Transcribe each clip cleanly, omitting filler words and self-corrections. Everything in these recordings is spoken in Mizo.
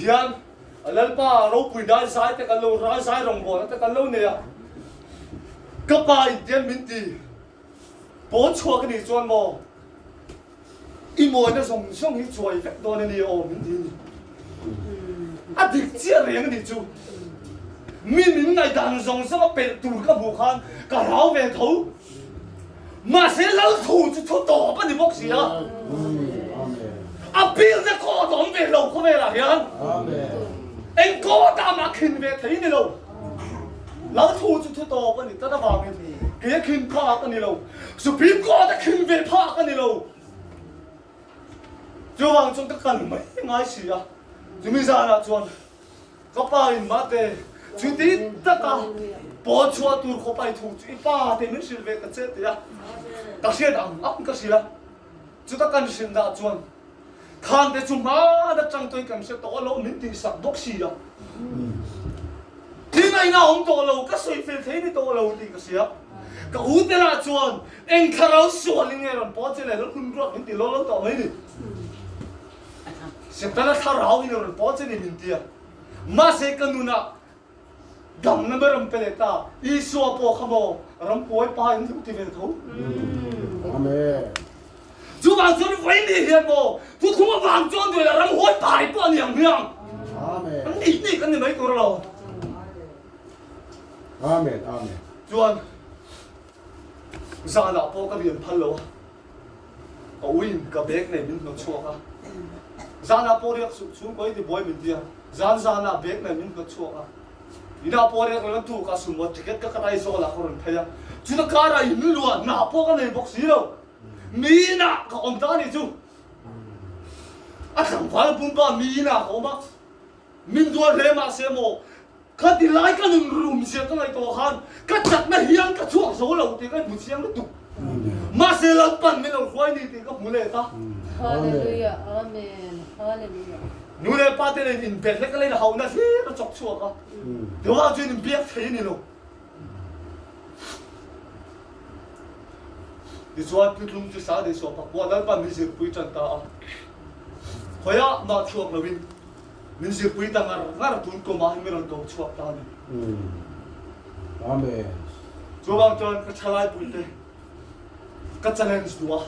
Tihian Lalpa ropui dai zai te kan lo ral zai rawngbawlna te kan lo nei a, ka pa in tian min ti pawn chhuak a nih chuan maw i mawina zawng zawng hi chuai vek dawn a ni aw min ti a ni. A dik chiah reng a nih chu. Mi min ngaihdan zawng zawng a pelh tur ka hmuh khan ka hlau ve tho. Mahse Lalthu chu thu tawp a ni bawk si a. A bilna court a awm ve lo khawvelah hian. Eng court ah mah khin ve thei ni lo. Lalthu chu thu tawp a ni tlat avangin kei a khin phak a ni lo. Supreme Court a khin ve phak a ni lo. Chuvang chuan ka kal mai ngai si a. Chumi zanah chuan Ka pa in mate, chuti taka pawn chhuah tur khawp a i thu chu i pa te min hrilh ve ta che ti a, ka hriat ang ang ka hrilh a. Chuta kan hrilh dah chuan khan te chu hma atang tawhin kan hre tawh lo min tihsak bawk si a. Thil ngaihna a awm tawh lo, ka sawi fel thei ni tawh lo tih ka hria. Ka u te lah chuan eng thlarau sualin nge rawn pawn che le lo hun ruak min ti lo lo tawh mai ni. Setana thlarau in a rawn pawl che ni min ti a. Mahse ka nunah damna ber rawn pe leh ta. Isua pawh kha maw rampuai pa in lo ti ve tho. Amen. Chuvang chuan vawi ni hian maw thuthlung avang chuan duai la ramhuai pai pawh a ni ang hmiang. Amen. An nih nih kan ni mai tur alo. Amen. Amen. Chuan zanah pawh ka rian phal lo a. Ka uiin ka bag nei min hnawt chhuak a, zanah pawh riak suh chhung kawi tibuai min ti a, zan zanah bag nei min hnawt chhuak a, inah pawh riak lo tu ka sumo ticket ka kat Aizawl ah ka rawn phei a, chuta karah in luah hna pawh ka nei bawk si lo, mi inah ka awm ta a nih chu, a tlangval pumpa mi inah ka awm a, min dual hle mahse maw Kha ti lai ka nun rum zia ka ngaihtuah khan ka chakna hian ka chhuak zo lo tih ka inhmu chiang lutuk. Mahse Lalpan min lo hruai ni tih ka hmu let a. Hallelujah Amen Hallelujah. Nu leh pa te nen inbet hlek a lein hauhna hlir a chawk chhuak a. Deuhah chuan inbiak thei a ni lo. Tichuan Tutlung chu Sade suah pakua Lalpan min zirpui tan ta a. Khawiah mah chhuak loin Min zirpui ta ngar ngar tun kum ah hin min rawn ko chhuak ta a ni. Amen. Chuvang chuan ka thalai pui te ka challenge duh a,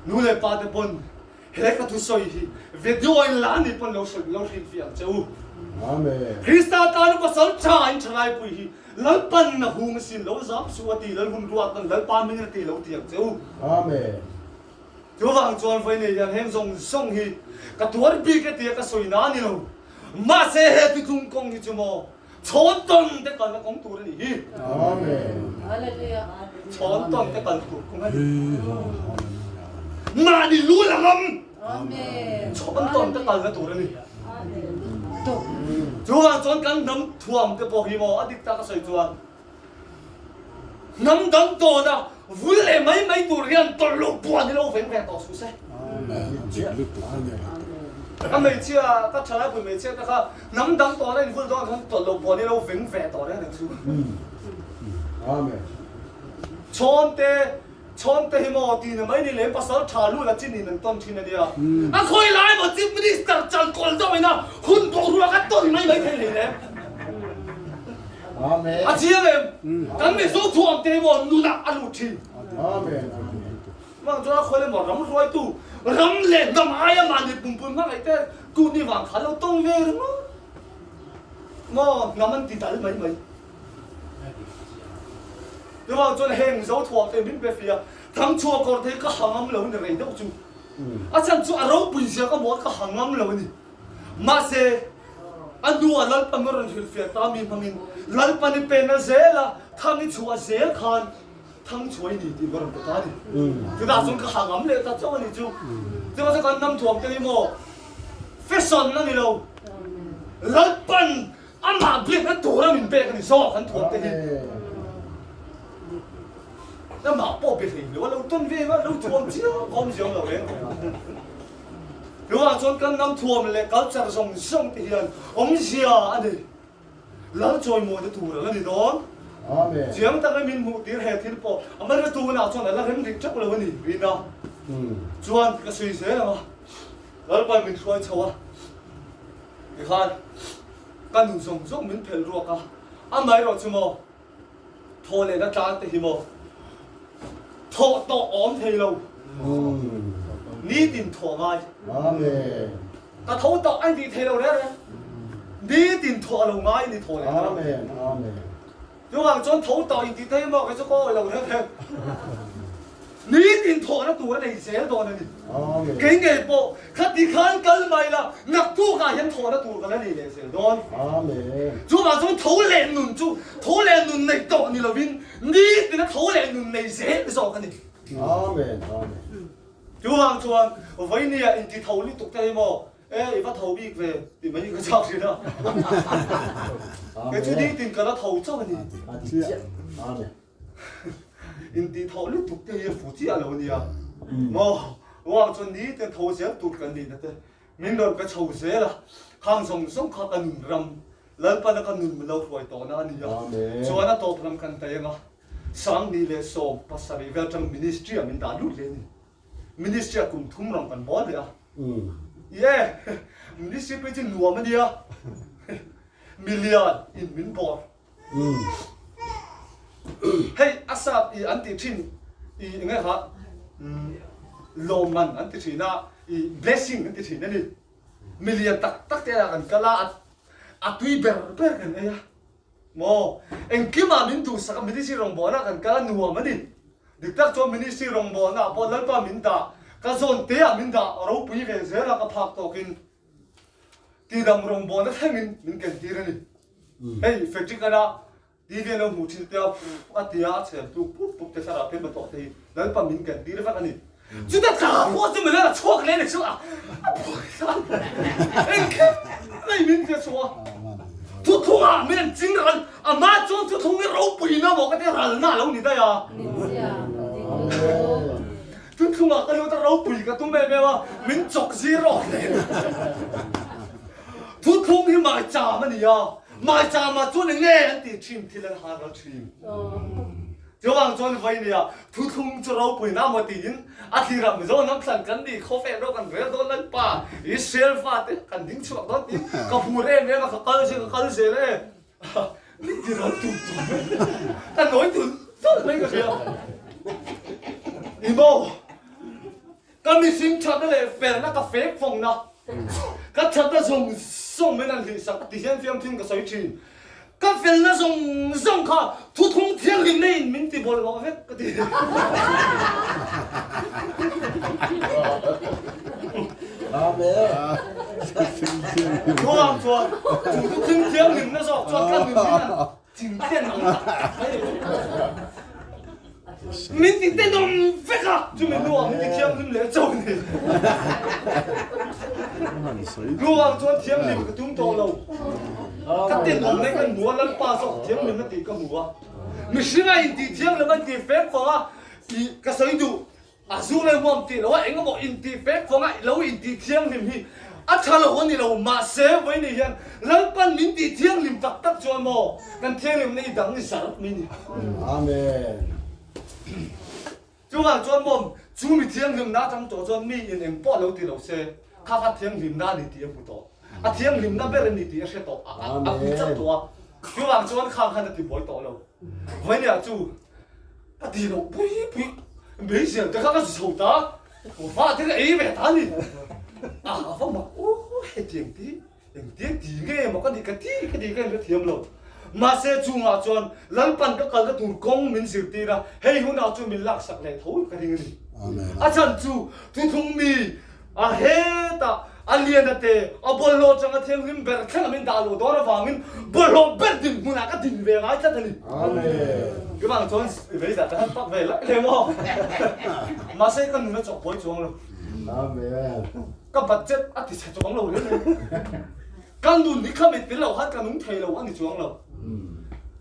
nu leh pa te pawn he ka thusawi hi video in la ni pawn lo sawi lo hrilh fiah ang che u. Amen. Krista tana pasal tha in thalai pui hi Lalpan a hung asin lo zam suh a ti Lalhun ruat an Lalpa min a ti lo ti ang che u. Amen. Chuvang chuan vawi nei hian heng zawng zawng hi ka tuar bik e tia ka sawi na a ni lo. Mahse he tutlung kawng hi chu maw chhawn tawn te kalna kawng tur a nih hi. Amen. Chhawn tawn te kal tur kawng a ni. Mahni lu la ngam chhawn tawn te kalna tur a ni. Chuvang chuan kan hnam thuam te pawh hi maw a dik tak a sawi chuan Hnam dang tawna vul leh mai mai tur hian tawlh loh buan hi lo veng ve tawh suh se. Ka hmeichhia, ka thalai pui hmeichhia te kha hnam dang tawna in vul dawn khan tawlh loh buan hi lo veng ve tawh reng reng suh. Chhawnte, chhawnte hi maw tih na mai ni lem pasal tha lu la chin in an tawn thin a nia. A khawi lai maw Chief Minister chal kawl deuh ina hun boruak a tawn mai mai thei hlei lem. Amen. A chiang em? Kan Mizo thuam te maw nunah a lut thin. Amen. Mang chuan a khawi leh maw ram hruaitu ram leh hnam aia mahni pumpui hmangaih te kut ni vang khan lo tawng ve ringawt maw hnam an ti dal mai mai. Chuvang chuan heng Mizo thuam te min pe fia thangchhuah kawr te hi ka ha ngam lo ni rei deuh chu. A chhan chu a ropui zia ka hmuh a ka ha ngam lo a ni. Mahse, a hnuah Lalpan a rawn hrilhfiah ta mi hmangin Lalpan i pen a zel a, thang i chhuah zel khan thang chhuah i ni tih ka rawn pe ta a ni. Chutah chuan ka ha ngam leh ta chauh a ni chu. Chuvang chuan kan hnam thuam te hi maw fashion a ni lo, Lalpan amah biakna tura min pek a ni zawk kan thuam te hi. Amah pawh be hlei lo a lo tawn ve a, lo thuam chiang awm ziang lo reng. Tunah chuan kan hnam thuam leh culture zawng zawng te hian awmzia a nei. Lal chawimawina tur a la ni dawn. Amen. Chiang taka min hmuh tir he thil pawh a hmel tunah chuan a la rem dik teuh lo a ni Rina chuan ka sawi zel ang a. Lalpa min hruai chho a. Tikhan ka nun zawng zawng min phelh ruak a, amaherawh chu maw thaw lehna tlang te hi maw thawh tawh awm thei lo, nitin thawh ngai. Ka tho tawh a intih thei lo reng reng, nitin thawh a lo ngai a ni thaw lehna ram. Chuvang chuan tho tawh intih te hi maw kei chu ka awi lo reng reng. Nitin thawhna tur a nei zel dawn a ni. Kei ngei pawh khati khan kal mai la, naktukah hian thawhna tur ka la nei leh zel dawn. Chuvang chuan tho leh nun chu tho leh nun nei tawh ni lovin nitina tho leh nun nei zel zawk a ni. Chuvang chuan vawinia inti tho lutuk te hi maw E, i va tho bik ve tih mai hi ka chak thin a. Kei chu nitin ka la tho chauh a ni. Intih tho lutuk te hi a fu chiah lo nia. Maw, ruang chuan nitin tho zel tur kan nihna te min rawn pe chho zel a. Khang zawng zawng kha ka nun ram, Lalpana ka nun min lo hruai tawhna a ni a. Chuan a tawp lam kan taih ang a, 2017 vel atang ministry ah min dah lut leh a ni. Ministry a kum thum ram kan bawl leh a. Ye, ministry pawh hi chu nuam a nia. Milian in min bawr. Hei a sap i an tih thin i enge kha lawmman an ti thin a, i blessing an ti thin a ni. Milian tak tak te ah kan kal a, a tui ber ber kan ei a. Maw? Engkimah min duhsak a, ministry rawngbawlna kan kal a nuam a ni. Dik tak chuan ministry rawngbawlna ah pawh Lalpa min dah, ka zawn te ah min dah ropui ve zel a ka phak tawkin tidam rawngbawlna thlengin min ken tir a ni. Hei Frederick ana TV an lo hmuh thin te a a ti a, a chhem tluk pup pup te thlarau te hmathawh te hi Lalpa min ken tir vek a ni. Chuta tla pawh chu mila chhuak leh ni chu a buai tlan engkim mai min tia chhuah a thuthlung ah min an ching ral ama chuan thuthlung hi ropui na maw ka tia ral na lo ni daih a thuthlung ah ka lut a ropui ka tum em em a min chawk zir rawh hle thuthlung hi maicham a ni a maicham ah chuan enge an tih thin thil an har ral thin. Chuvang chuan vawi nia thuthlung chu ropui na maw tiin a thlir Mizo hnam thlan kan ni khawvel ro kan rel dawn Lalpa Israel fate kan ding chhuak dawn tiin ka phur em em a ka kal zel ka kal zel e min ti ral tum tum mai ka nawi tul tul mai ka hria i maw ka mihring thatna leh felna ka fek fawngna ka thatna zawng zawng min an hlihsak ti hian fiamthin ka sawi thin. Ka felna zawng zawng kha thuthung thianghlim neiin min ti bawlhhlawh vek ka ti. Chuvang chuan chu thuthung thianghlimna zawk chuan ka nun hi an chingten ang tak tak mai a ni. Min ti tenawm vek a, chumi hnuah min ti thianghlim leh chauh a ni. Hnuah chuan thianghlim ka tum tawh lo. Ka tenawm mai kan hmu a, Lalpa zawk thianghlim a tih ka hmu a. Mihringa intih thianghlim an tih fek fang a, ih ka sawi duh. A zu leh hmuam tih loh a, eng emaw intih fek fang a, lo intih thianghlim hi a tha lo a ni lo. Mahse, vawiin hian Lalpan min tih thianghlim tak tak chuan maw kan thianghlimna hi dang zar mai ni. Amen. Chuvang chuan maw chu mi thianghlimna atang tawh chuan mi in eng pawh lo ti lo se, kha kha thianghlimna a ni tih a hmu tawh. A thianghlimna ber a ni tih a hre tawh, a hmu chat tawh a. Chuvang chuan khang khan a ti buai tawh lo. Vawinia chu ka ti loh pui pui meizial te kha ka zu chho ta, va te ka ei ve ta a ni. A va mak u hetiang ti engtia ti nge maw ka nih ka ti ka ti ka inhrethiam lo. Mahse chungah chuan Lalpan ka kalna tur kawng min zirtir a, hei hunah chuan min laksak leh tho ka ring a ni. A chhan chu thuthlung mi A hetah a lian a te, a bawlhhlawh chang a thianghlim ber thleng a min dah loh dawn avangin bawlhhlawh ber dinhmunah ka din ve ngai tlat a ni. Chuvang chuan i vei zah ka han pak ve laih leh maw? Mahse ka nun a chawk buai chuang lo. Ka budget a ti chhe chuang lo hle mai. Ka nun hi kha mit tel lo khan ka nung thei lo a ni chuang lo.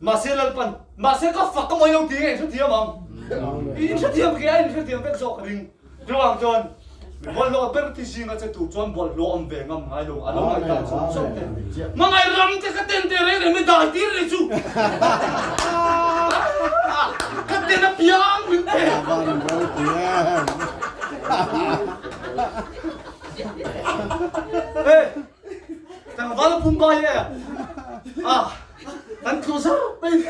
Mahse Lalpan, mahse ka fak ka mawi lo ti nge in hrethiam ang? I inhrethiam khi a inhrethiam vek zawk ka ring. Chuvang chuan bawlhhlawh ber thi zinga che tur chuan bawlhhlawh awm ve ngam ngai lo, a lo ngaihdan zawk zawk te. Hmangaih ram te ka ten te reng reng mi dai tir ri chu. Ka ten a piang min pe. Hey. Tlangval pumbai e. Ah, kan tlu zar mai ni.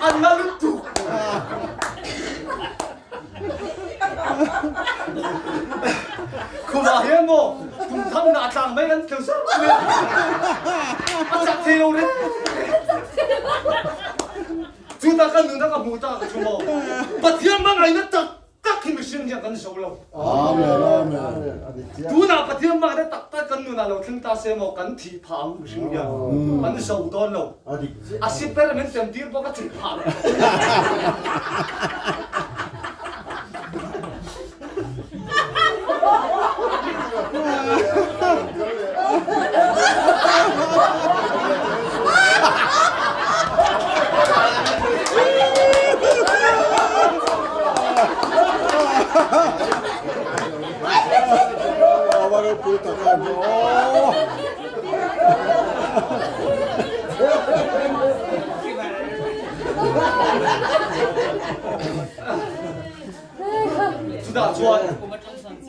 An la lutuk. Khumah hian maw tum thang na tlang mai kan tlu zar mai. A chak thei lo reng. Chutah kan nuna ka hmuh tak chu maw Pathian hmangaihna tak tak hi mihring hian kan zo lo. Amen amen. Tunah Pathian hmangaihna tak tak kan nunah lo thleng ta se maw kan thih phah ang mihring hian kan zo dawn lo. A siper min tem tir pawh ka thih phah lo. Chutah chuan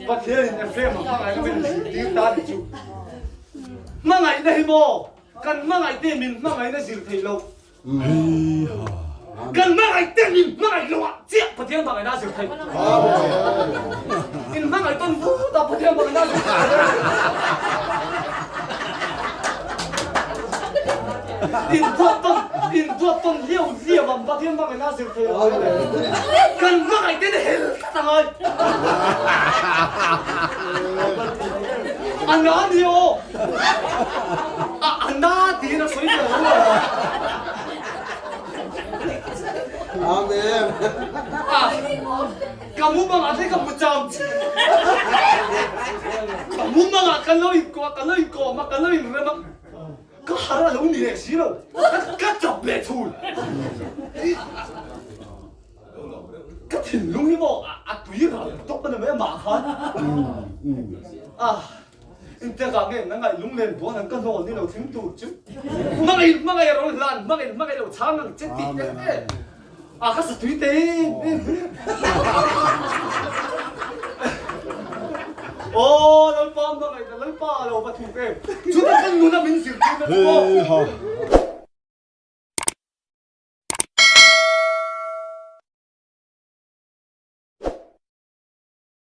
Pathianin Ephraim a hmangaihna min zirtir ta ni chu. Hmangaihna hi maw kan hmangaihte min hmangaihna zir theih loh. Kan hmangaihte min hmangaih loh ah chiah Pathian hmangaihna a zir theih. In hmangaih tawn vut a Pathian hmangaihna a zir theih. In duat tawn in duat tawn liau liau ang Pathian hmangaihna a zir thei lo. Kan hmangaih te hel tlat a ngai. A na ni aw. A a na tiin a sawi ve lo. Amen. A ka mumangah te ka hmu cham che. Ka mumangah ka lo inkuah ka lo inkawm a ka lo inrem a. Ka har a lo ni leh si lo, ka chap leh thul. Ka thinlung hi maw a tui ral tawp a ni mai a mah khan. Ah, intekah nge na ngaih lunglen buan ang ka hnawl ni lo thing tur chu. Hmangaih hmangaih a rawn hlan, hmangaih hmangaih lo chhang ang che tih te te. A ka sa tui te in. Aw Lalpa hmangaih ka Lalpa lo va thuk em. Chutah kan nuna min zirtir na chu maw.